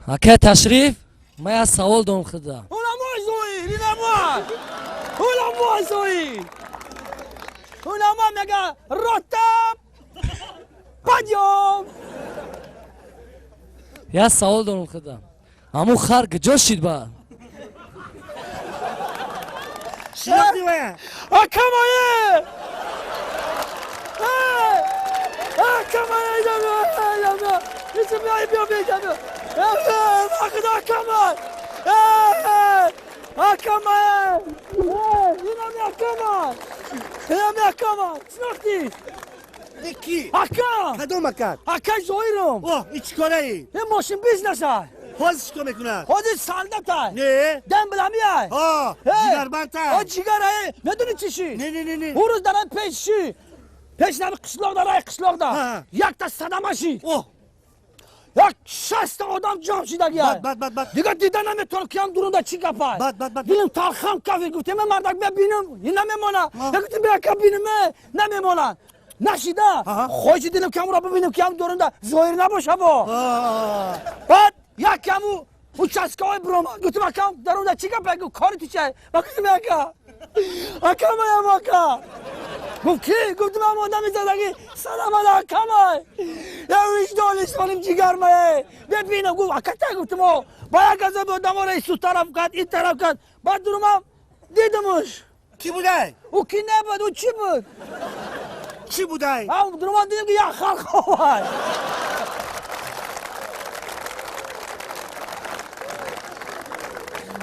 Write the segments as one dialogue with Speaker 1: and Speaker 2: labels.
Speaker 1: Ака Ташриф, ман як савол дорам худа.
Speaker 2: Уламой Зоир, инамой! Уламой Зоир! Уламой мега рота подъем!
Speaker 1: Як савол дорам худа. Ҳамун хар куҷо шид ба?
Speaker 3: Шинохти вая?
Speaker 2: Акамае! Акамае! Акамае! Инами акама! Инами акама! Шинохти?
Speaker 3: Ки?
Speaker 2: Ака!
Speaker 3: Кадом ака?
Speaker 2: Акаи Зоиром!
Speaker 3: О, и чӣ кораи?
Speaker 2: Ин мошин бизнеса!
Speaker 3: Ҳозир чӣ кор мекунад?
Speaker 2: Ҳозир солдатай!
Speaker 3: Не.
Speaker 2: Дем биламияй!
Speaker 3: Ҳо, ҷигарбандтай.
Speaker 2: О, ҷигарае! Медонӣ чӣ ши?
Speaker 3: Не, не, не, не.
Speaker 2: Ӯ рӯз дарай пеш ши! Пеш нами қишлоқ дарай қишлоқда! Якта садама ши!
Speaker 3: О!
Speaker 2: Як 60-та одам ҷамъ шидагия!
Speaker 3: Бад, бад, бад, бад.
Speaker 2: Дигар дида наметавонам, киам дурунда чӣ гапай!
Speaker 3: Бад, бад, бад.
Speaker 2: Дилим талхам кафи, гуфтем мардак бия бинам, ин намемона. Гуфтем бия ка бинам, намемона. Нашида. Хоҳиши дилим камро бибинам, киам дурунда Зоир набоша бо. Баъд як каму участковый биромад. Гуфтем акам дарунда чӣ гапай? Гуфт кори ту чай? Ма гуфтем ака. Ака маям ака. Гуфт ки? Гуфтем ам одами задаги саламада акамай. Я виҷдони солим ҷигармае. Бибинам, гуфт ака та, гуфтем о. Ба як азоби одаморо ису тараф кард, ин тараф кард. Баъд дурумам дидимуш.
Speaker 3: Кӣ будай?
Speaker 2: Ӯ ки набуд, ӯ чӣ буд?
Speaker 3: Чӣ будай?
Speaker 2: Ам дурумам дидим ки як халқ овай.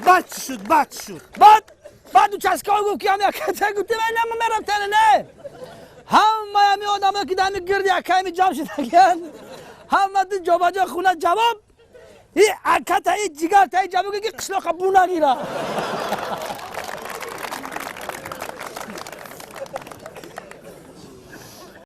Speaker 3: Баъд чӣ шуд? Баъд чӣ шуд?
Speaker 2: Баъд участковый гуфт ки ам яката, гуфтем ай нама мерам тана не. Ҳамаи ами одамо ки дами гирди акайми ҷамъ шидагиянд, ҳама ду ҷобаҷо хуна ҷавоб и аката и ҷигарта и ҷавоб ки қишлоқа бу нагира.